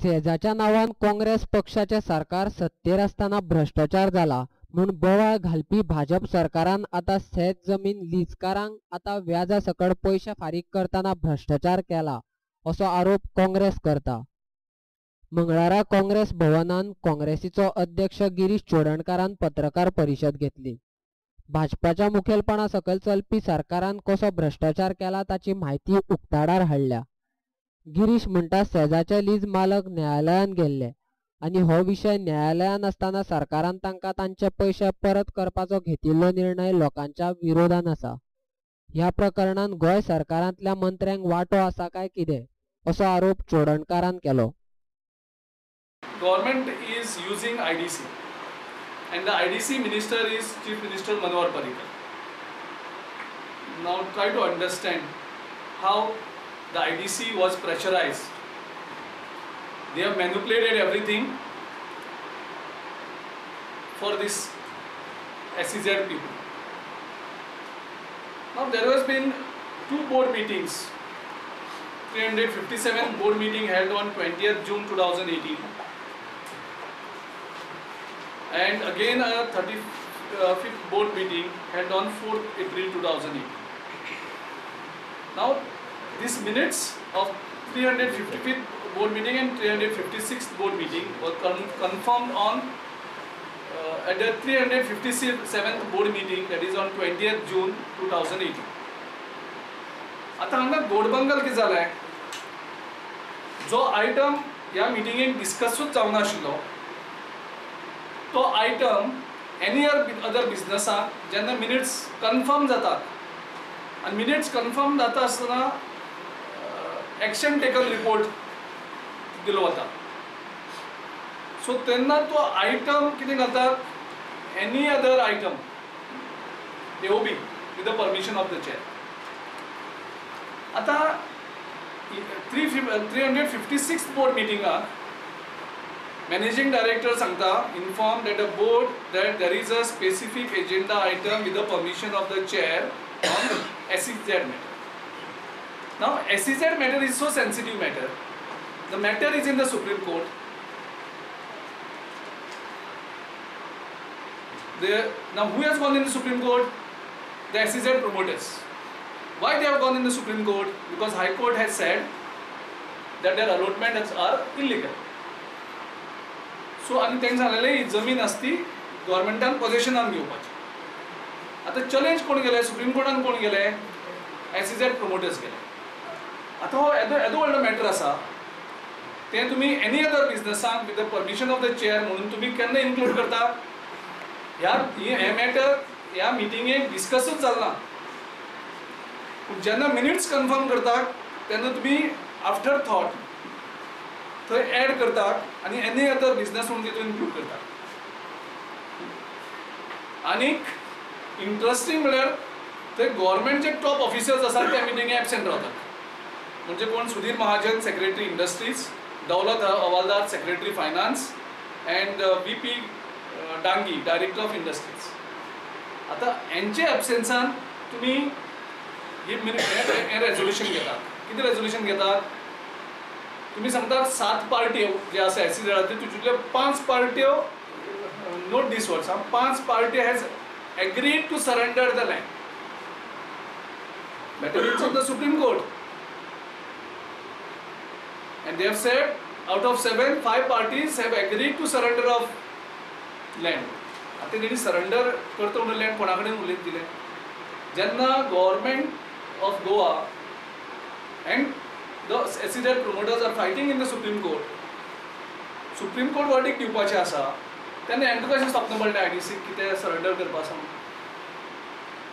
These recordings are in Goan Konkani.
सेजाच्या नावान काँग्रेस पक्षाचे सरकार सत्तेर आसतना भ्रष्टाचार जाला म्हूण बोवाळ घालपी भाजप सरकारान आतां सेज जमीन लीजकारांक आतां व्याजा सकट पयशे फारीक करतना भ्रष्टाचार केला असो आरोप काँग्रेस करता. मंगळारा काँग्रेस भवनान काँग्रेसीचो अध्यक्ष गिरीश चोडणकारान पत्रकार परिशद घेतली. भाजपाच्या मुखेलपणा सकयल चलपी सरकारान कसो भ्रष्टाचार केला ताची म्हायती उक्ताडार हाडल्या. गिरीश म्हणटा सेजाचे लीज मालक न्यायालयान गेल्ले आनी हो विशय न्यायालयान आसतना सरकारान तांकां तांचे पयशे परत करपाचो घेतिल्लो निर्णय लोकांच्या विरोधान आसा. ह्या प्रकरणान गोंय सरकारांतल्या मंत्र्यांक वांटो आसा काय कितें असो आरोप चोडणकारान केलो. Government is using IDC and the IDC minister is Chief Minister Manohar Parrikar. Now try to understand how the IDC was pressurized. They have manipulated everything for this SEZ people. Now there has been two board meetings, 357 board meeting held on 20th June 2018 and again a 35th board meeting held on 4th April 2018. Now these minutes of 355th board meeting and 356th board meeting were confirmed on at the 357th board meeting, that is on 20th June 2018. आता हांगा गोडबंगल कितें जालें, जो आयटम ह्या मिटिंगेक डिस्कसूच जावना आशिल्लो तो आयटम एनी अदर बिजनसाक जेन्ना मिनिट्स कन्फर्म जातात आनी मिनिट्स कन्फर्म जाता आसतना एक्शन टेकन रिपोर्ट दिलो वता. सो तेन्ना तो आयटम कितें घालतात, any other item AOB with the permission of the chair. आतां 356 बोर्ड मिटिंगाक मॅनेजिंग डायरेक्टर सांगता, inform that the board that there is a specific agenda item with the permission of the chair on SEZ matter. Now SEZ matter is so sensitive matter. The matter is in the Supreme Court. Now who has gone in the Supreme Court? The SEZ promoters. Why they have gone in the Supreme Court? Because High Court has said that their allotments are illegal. So आनी तांणी सांगलेलें ही जमीन आसती गव्हर्मेंटान पोजेशनान घेवपाची. आतां चॅलेंज कोण गेले, सुप्रीम कोर्टान कोण गेले, SEZ promoters गेले. आतां हो येदो व्हडलो मॅटर आसा, तें तुमी एनी अदर बिजनसाक with the permission of the chair म्हणून तुमी केन्ना इन्क्लूड करता? ह्या हें मॅटर ह्या मिटिंगेक डिस्कसूच जालना. पूण जेन्ना मिनिट्स कन्फर्म करतात तेन्ना तुमी आफ्टर थॉट थंय एड करतात आनी एनी अदर बिजनस म्हणून तितून इन्क्लूड करतात. आनीक इंट्रस्टींग म्हळ्यार थंय गव्हर्मेंटचे टॉप ऑफिसर्स आसात त्या मिटिंगे एबसेंट रावतात. म्हणजे कोण, Sudhir Mahajan secretary industries, Daulat Havaldar secretary finance and V P Dangi director of industries. आतां हेंचे एबसेन्सान तुमी ही हें रेजोल्युशन घेतात. कितें रेजोल्युशन घेतात? तुमी सांगतात 7 पार्ट्यो जे आसा SEZ तितूंतल्यो 5 पार्ट्यो, नोट दीस वर्ड्स, 5 पार्ट्यो has agreed to surrender the land. Matter is of the Supreme Court and they have said out of 7, 5 parties have agreed to surrender of land. आतां तेणी सरेंडर करता म्हणून लँड कोणा कडेन उलयत दिलें? जेन्ना government of Goa and the SEZ promoters are fighting in the Supreme Court, Supreme Court verdict दिवपाचें आसा तेन्ना हेंकां कशें स्वप्न पडलें IDC कितें सरेंडर करपा आसा म्हणून?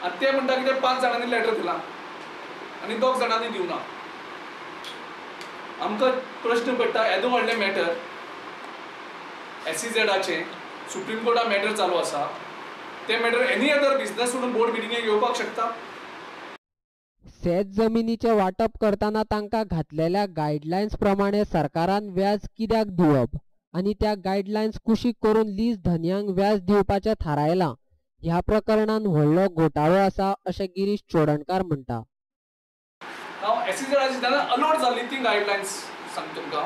आनी ते म्हणटा कितें 5 जाणांनी लेटर दिलां आनी 2 जाणांनी दिवना. आमकां प्रश्न पडटा येदो व्हडलें मॅटर SEZाचें सुप्रीम कोर्टान मॅटर चालू आसा, तें मॅटर एनी अदर बिजनस म्हणून बोर्ड मिटिंगेक येवपाक शकता? सेज जमिनीचें वांटप करतना तांकां घातलेल्या गायडलायन्स प्रमाणे सरकारान व्याज कित्याक दिवप आनी त्या गायडलायन्स कुशीक करून लीज धनयांक व्याज दिवपाचें थारायलां. ह्या प्रकरणान व्हडलो घोटाळो आसा अशें गिरीश चोडणकार म्हणटा. हांव SEZ जेन्ना अलॉट जाल्ली ती गायडलायन्स सांगता तुमकां.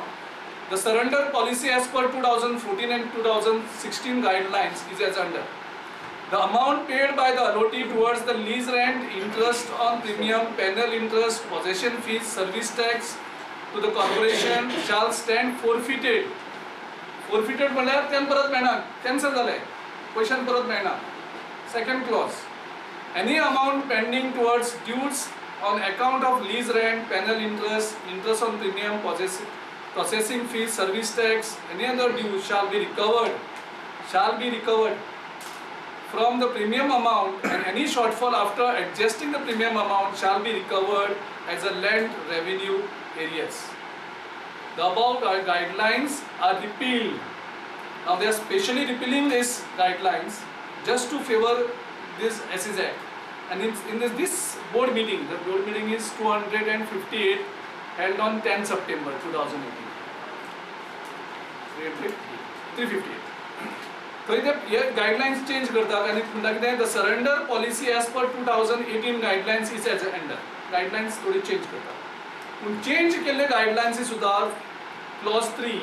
The surrender policy as per 2014 and 2016 guidelines is as under. The amount paid by the allottee towards the lease rent, interest on premium, penal interest, possession fees, service tax to the corporation shall stand forfeited. Forfeited म्हणल्यार तें परत मेळना, कॅन्सल जालें, पयशान परत मेळना. Second clause, any amount pending towards dues on account of lease rent, penal interest, interest on premium, processing fees, service tax, any other due shall be recovered from the premium amount, and any shortfall after adjusting the premium amount shall be recovered as a land revenue arrears. The above guidelines are repealed. Now they are specially repealing these guidelines just to favor this SEZ. And in this board meeting, the board meeting is 258 held on 10 September 2018. 358. थंय ते हे गायडलायन्स चेंज करतात आनी म्हणटा कितें, the surrender policy as per 2018 guidelines is as under. Guidelines थोडी चेंज करतात, पूण चेंज केल्ले गायडलायन्सी सुद्दां clause 3,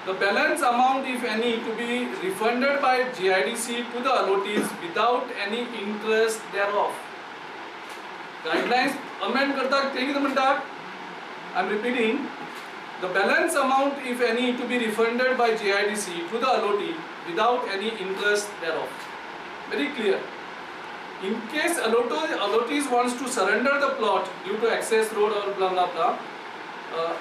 the balance amount if any to be refunded by GIDC to the allottees without any interest thereof. Guidelines amend करतात ते कितें म्हणटात, I am repeating, the balance amount if any to be refunded by GIDC to the allottee without any interest thereof. Very clear. In case allottees wants to surrender the plot due to access road or blah blah blah,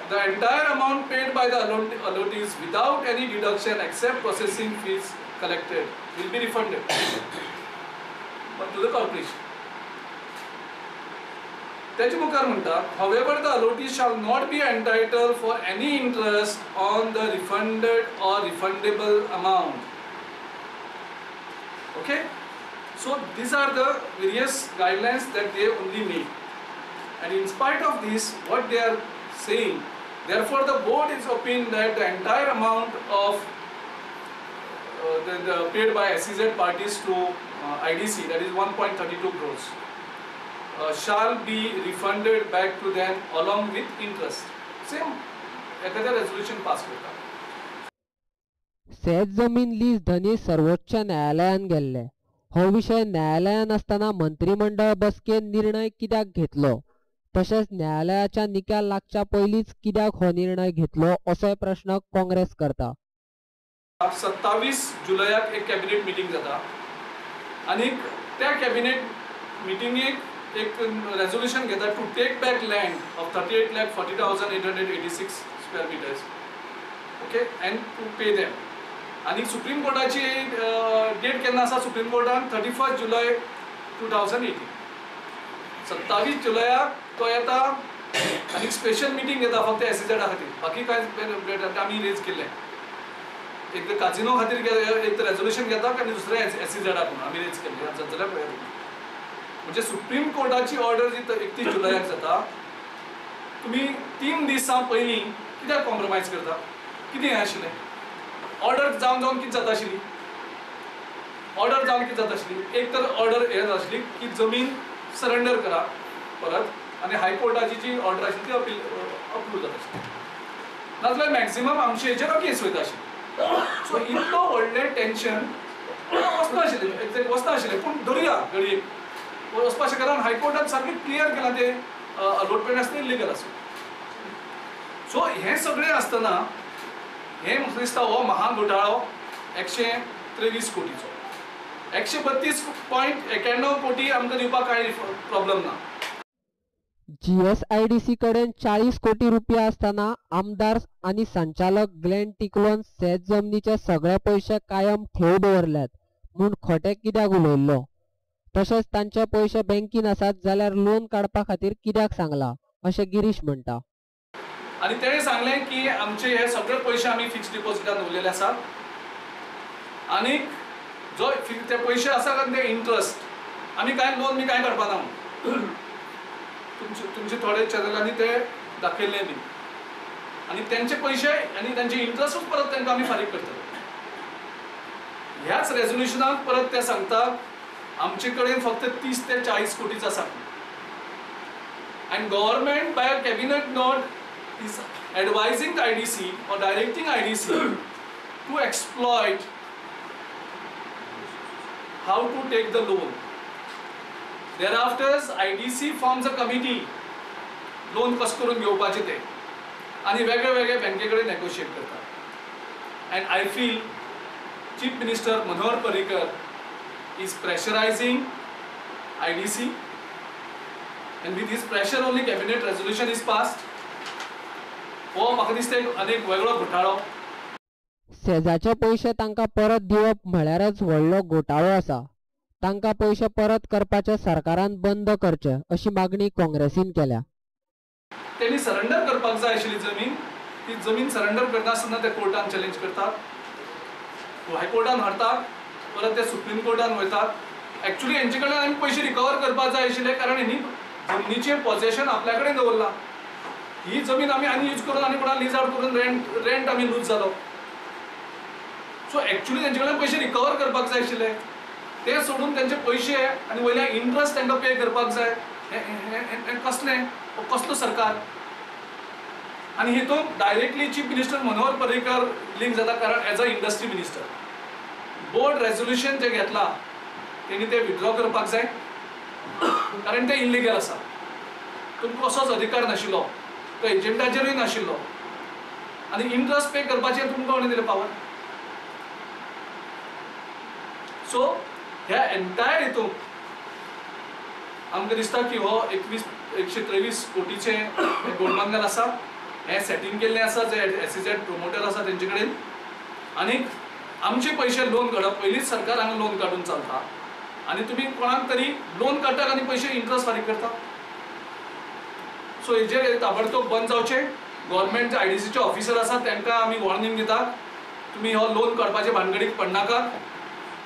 the entire amount paid by the allottees without any deduction except processing fees collected will be refunded to the corporation. तेजे मुखार म्हणटा, however the allottee shall not be entitled for any interest on the refunded or refundable amount. Okay, so these are the various guidelines that they only make, and in spite of this what they are saying, therefore the board is opinion that the entire amount of the paid by SEZ parties to IDC, that is 1.32 crores, shall be refunded back to them along with interest. Same एखाद्या रेजोल्यूशन पास करता. शेत जमीन लीज धनी सर्वोच्च न्यायालयान गेल्ले. हो विशय न्यायालयान आसतना मंत्रीमंडळ बसकेन निर्णय कित्याक घेतलो, तशेंच न्यायालयाच्या निकाल लागच्या पयलींच कित्याक हो निर्णय घेतलो असोय प्रश्न काँग्रेस करता. 27 जुलयाक एक कॅबिनेट मिटींग जाता आनी त्या कॅबिनेट मिटिंगेक एक रेजोल्यूशन घेता to take back land of 38,40,886 square meters, okay, and to pay them. आनी सुप्रीम कोर्टाची डेट केन्ना आसा, सुप्रीम कोर्टान 31 जुलय 2018. 27 जुलयाक तो येता आनी स्पेशल मिटींग घेता फक्त एसईझेडा खातीर, बाकी कांय आमी रेज केल्लें. एक तर काजिनो खातीर एक तर रेजोल्यूशन घेता आनी दुसरें एसईझेडाक म्हणून आमी रेज केल्लें जाल्यार पळयात. म्हणजे सुप्रीम कोर्टाची ऑर्डर जी 31 जुलयाक जाता, तुमी 3 दिसां पयलीं कित्याक कॉम्प्रोमायज करता? कितें हें आशिल्लें? ऑर्डर जावन जावन कितें जाता आशिल्ली? ऑर्डर जावन कितें जाता आशिल्ली? एक तर ऑर्डर हें जाता आशिल्ली की जमीन सरेंडर करा परत, आनी हायकोर्टाची जी ऑर्डर आशिल्ली ती अपील अप्रूव जाता आशिल्ली, नाजाल्यार मॅक्सिमम आमचे हेचेर केस वयता आशिल्ली. सो इतलो व्हडलें टेंशन वचनाशिल्लें, एक्झॅक्ट वचनाशिल्लें, पूण धरुया घडये वचपाक शकना. हायकोर्टान सारकें क्लियर केलां तें अलॉटमेंट आसता इल्लीगल आसूं. सो हें सगळें आसतना हें म्हाका दिसता हो महान घोटाळो 123 कोटीचो, 132.91 कोटी आमकां दिवपाक कांय प्रॉब्लम ना. जीएसआयडीसी कडेन 40 कोटी रुपया आसतना आमदार आनी संचालक ग्लेन टिकलोन शेत जमनीचे सगळे पयशे कायम ठेव दवरल्यात म्हूण खोटें कित्याक उलयल्लो, तशेंच तांचे पयशे बँकीन आसात जाल्यार लोन काडपा खातीर कित्याक सांगला अशें गिरीश म्हणटा. आनी तेणें सांगलें की आमचे हे सगळे पयशे आमी फिक्स डिपॉझिटान दवरलेले आसात आनी जो ते पयशे आसात आनी ते इंट्रस्ट आमी कांय लोन बी कांय काडपा ना म्हणून तुमचे थोडे चॅनलांनी ते दाखयल्ले बी, आनी तेंचे पयशे आनी तेंचे इंट्रस्टूच परत तांकां आमी फारीक करतले. ह्याच रेजोल्युशनाक परत ते सांगता आमचे कडेन फक्त 30 ते 40 कोटीच आसा, and government by a cabinet note is advising the IDC or directing IDC to exploit how to take the loan. Thereafter IDC forms a committee, loan कशें करून घेवपाचें तें, आनी वेगळे वेगळे बँके कडेन नेगोशिएट करता. And I feel Chief Minister Manohar Parrikar is pressurizing IDC, and with his pressure only cabinet resolution is passed. हो म्हाका दिसता एक अनेक वेगळो घोटाळो. सेजाचे पयशे तांकां परत दिवप म्हळ्यारच व्हडलो घोटाळो आसा. तांकां पयशे परत करपाचे सरकारान बंद करचे अशी मागणी काँग्रेसीन केल्या. तेणी सरेंडर करपाक जाय आशिल्ली जमीन, ती जमीन सरेंडर करनासतना ते कोर्टान चॅलेंज करतात, हायकोर्टान हाडतात, परत ते सुप्रीम कोर्टान वयतात. एक्चुअली हेंचे कडल्यान आमी पयशे रिकवर करपाक जाय आशिल्ले, कारण हेणी जमनीचें पॉझेशन आपल्या कडेन दवरलां. ही जमीन आमी आनी यूज करून आनी कोणाक लीज आवट करून रेंट आमी लूज जालो. सो एक्चुअली तेंचे कडल्यान पयशे रिकवर करपाक जाय आशिल्ले, ते सोडून तेंचे पयशे आनी वयल्या इंट्रस्ट तांकां पे करपाक जाय. हें कसलें, कसलो सरकार? आनी हितून directly chief minister Manohar Parrikar link जाता, कारण as a industry minister board resolution जें घेतलां तेणी तें विथड्रॉ करपाक जाय, कारण तें इल्लिगल आसा. तुमकां कसोच अधिकार नाशिल्लो, तो एजंटाचेरूय नाशिल्लो, आनी इंट्रस्ट पे करपाचें तुमकां कोणें दिलें पावर? सो ह्या एन्टायर हितून आमकां दिसता की हो 123 कोटीचें गोल्डबंगल आसा, हें सेटींग केल्लें आसा जे SEZ promoter आसा तेंचे कडेन. आनी आमचे पयशे लोन काडप, पयलींच सरकार हांगा लोन काडून चलता, आनी तुमी कोणाक तरी लोन काडटात आनी पयशे इंट्रस्ट फारीक करता. सो हेजेर ताबडतोब बंद जावचें. गव्हर्मेंट जे IDCचे ऑफिसर आसा तांकां आमी वॉर्निंग दितात, तुमी हो लोन काडपाचे भानगडीक पडनाकात,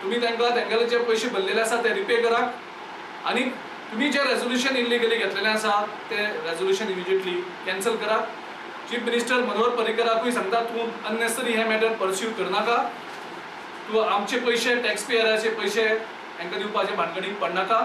तुमी तांकां तेंगेले जे पयशे भरलेले आसा ते रिपे करात, आनी तुमी जे रेजोल्युशन इल्लिगली घेतलेलें आसा ते रेजोल्युशन इमिजिएटली कॅन्सल करात. चीफ मिनिस्टर मनोहर पर्रीकराकूय सांगता, तूं अननेसरी हें मॅटर परस्यू करनाका, तूं आमचे पयशे टॅक्स पेयराचे पयशे हांकां दिवपाचे भानगडीक पडनाका.